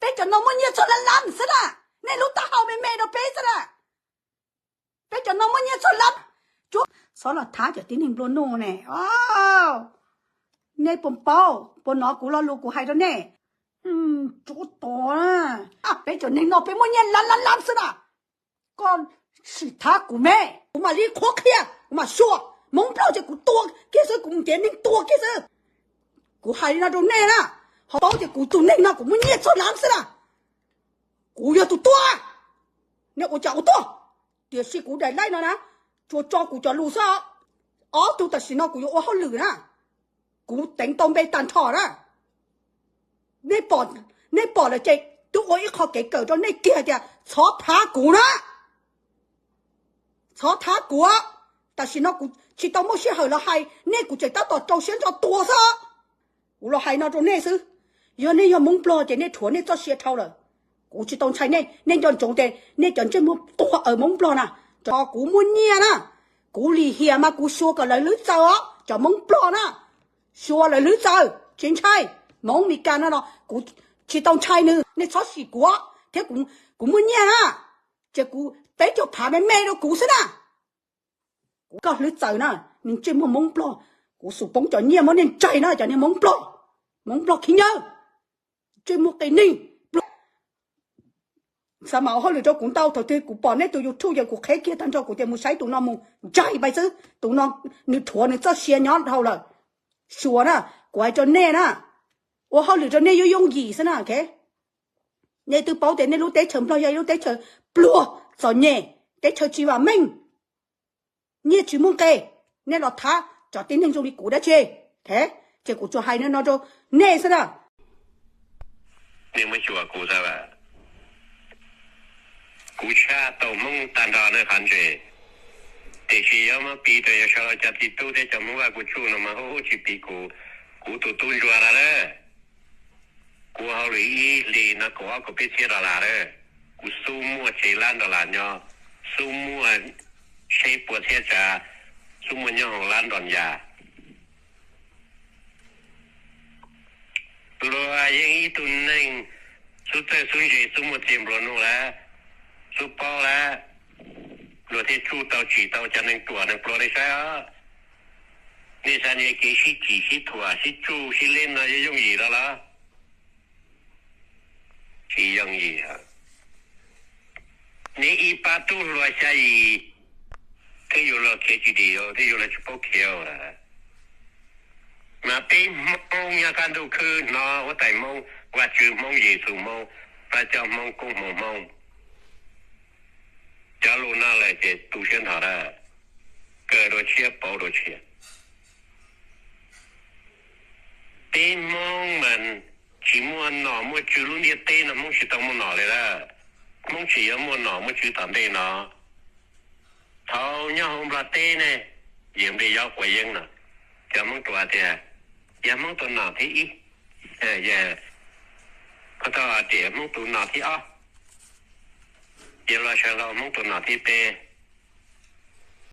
Peb cov no muaj nyiaj txog lab lab xwb na. Nej lub taub hau me me rau peb xwb na. Peb cov no muaj nyiaj txog lab. Txhob los thab cov tib neeg nplua nuj ne. Nej puas paub, puas hnov kuv lo lus kuv hais rau nej? Tsuav tos na. Peb cov neeg no peb muaj nyiaj lab lab lab xwb na. Koj sim thab kuv me, kuv mam li qhuab qhia, kuv mam xyuas. Hmoob Nplog ces kuv tua kiag xwb, kuv mus ntiav neeg tua kiag xwb. Kuv hais li no rau nej na, ho paub tias kuv tus neeg no kuv muaj nyiaj txog lab xwb na. Kuv yog tus tua, nej ua cas ua tuag. Tiam sis kuv daim laib no na, tsuas tso kuv cov lus xwb. Ob tug tam sim no kuv yuav ua hauj lwm na, kuv teev tau npe tag nrho na. Nej pom lawm ces twb ua ib qho kev kawm rau nej kiag tias txhob thab kuv na. Txhob thab kuv. Tam sim no kuv tsis tau muaj sij hawm los hais, nej kuv tseem tab tom rau siab ntso tua xwb. Kuv los hais no rau nej xwb. Yog nej yog Hmoob Nplog ces nej rhuav nej txoj sia dhau lawm. Kuv tsis tau ntshai nej, nej nco ntsoov tias nej cov ntsej muag tuag aws Hmoob Nplog na, kuv muaj nyiaj na, kuv lim hiam mas kuv xyuas kom lawv hlwb txaws os cov Hmoob Nplog na. Xyuas lawv hlwb txaws tsis ntshai. Hmoob Mes Kas no los kuv tsis tau ntshai nws, nej txhob sim kuv thiab. Kuv muaj nyiaj na, ces kuv peb caug phav me me rau kuv xwb na. Kuv koj hlwb txaws na, nws ntsej muag Hmoob Nplog. Kuv xub poob cov nyiaj muab nej ntsaig na cov niag Hmoob Nplog, Hmoob Nplog khib nyiab, ntsej muag qis neeg. Xav mas ua hauj lwm rau kuv ntau, thaum twg kuv pom nej tus YouTube yog kuv qheb kiag tag nrho kuv tias mus saib tus no mus ntsaig pais xwb, tus no nws rhuav nws txoj sia nyob dhau lawm. Xyuas na, kuv hais rau nej na, ua hauj lwm rau nej yooj yooj yim xwb na. Nej twb paub tias nej lub teb chaws Nplog yog ib lub teb chaws pluag txom nyem, teb chaws tsis vam meej, nyiaj tsis muaj nqe, nej los thab cov tib neeg zoo li kuv dab tsi? Ces kuv tsuas hais no rau nej xwb na. Nej muab xyuas kuv xwb, kuv tshaj tau Hmoob tag nrho na qhov ntses, tiam sis yuav muab piv rau yog sawv daws cov txiv tub thiab cov Hmoob Vaj Kuv Tsuj no mas hu tsis piv kuv, kuv tus tub ntsuag lawm. Kuv ua hauj lwm ib hlis no kaum ob kaum peb txhiab dollar lawm, kuv xub muaj tsev lab dollar nyob, xub muaj seb puas txhiab tsav, xub muaj nyob hauv lab dollar. Luag yeej ib tug neeg xub txawj xub ntse, xub muaj txiag nplua nuj lawm, xub paub lawm, luag thiaj tsuj tau tsim tau cov neeg tuam neeg pluag nej saib os. Nej xav ntshe kev sib cim sib thuam sib tsuj sib leb no yuav yooj yim los los? Tsis yooj yim. Nej ib pab tub hluas xya yim thiaj yuav los khiav tsis dim, thiaj yuav los tsis paub khiav. Mas peb Hmoob nyob qab ntuj khwb hnov huab tais Hmoob, Vajtswv Hmoob, Yexus Hmoob, pab coj Hmoob, koob hmoov Hmoob. Cov lus no lawm ces tu siab nrho lawm, kawm dua tshiab pauv dua tshiab. Peb Hmoob mas tsis muaj nom muaj tswv lub ntiaj teb no Hmoob tsis tau muaj nom li lawm. Hmoob tsis yuav muaj nom muaj tswv tom ntej no. Thaum nyob hauv Nplog teb ne, yawg Npliaj Yob Quav Yeeb no, cov Hmoob Tuam tias yog Hmoob tus nom thib ib, yog tias Hmoob tus nom thib ob, yog los sawv hlau Hmoob tus nom thib peb.